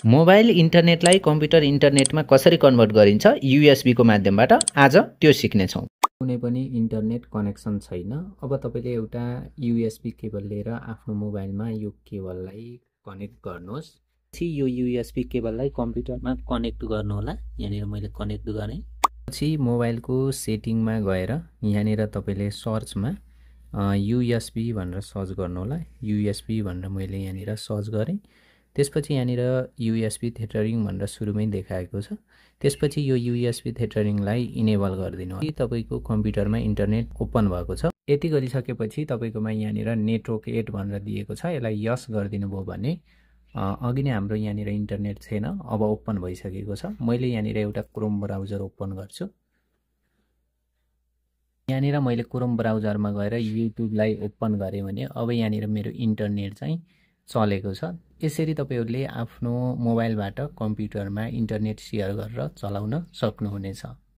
Mobile इन्टरनेटलाई computer इन्टरनेटमा कसरी convert गरिन्छ युएसबीको माध्यमबाट आज त्यो सिक्नेछौँ। कुनै पनि इन्टरनेट कनेक्सन छैन। अब तपाईँले एउटा युएसबी केबल लिएर आफ्नो मोबाइलमा यो केबललाई कनेक्ट गर्नुहोस्। पछि यो युएसबी केबललाई कम्प्युटरमा कनेक्ट गर्नुहोला। यहाँनिर मैले कनेक्ट गरेँ। पछि मोबाइलको सेटिङमा गएर यहाँनिर तपाईँले सर्चमा युएसबी भनेर सर्च गर्नुहोला। युएसबी भनेर मैले यहाँनिर सर्च गरेँ। त्यसपछि यहाँनिर युएसबी थेटरिङ भनेर सुरुमै देखाएको छ। त्यसपछि यो युएसबी थेटरिङलाई इनेबल गरिदिनु। तपाईँको कम्प्युटरमा इन्टरनेट ओपन भएको छ। यति गरिसकेपछि तपाईँकोमा यहाँनिर नेटवर्क एड भनेर दिएको छ। यसलाई यस गरिदिनु भयो भने अघि नै हाम्रो यहाँनिर इन्टरनेट छैन, अब ओपन भइसकेको छ। मैले यहाँनिर एउटा क्रोम ब्राउजर ओपन गर्छु। यहाँनिर मैले क्रोम ब्राउजरमा गएर युट्युबलाई ओपन गरेँ भने अब यहाँनिर मेरो इन्टरनेट चाहिँ चलेको छ। यसरी तपाईहरूले आफ्नो मोबाइलबाट कम्प्युटरमा इन्टरनेट सेयर गरेर चलाउन सक्नुहुनेछ।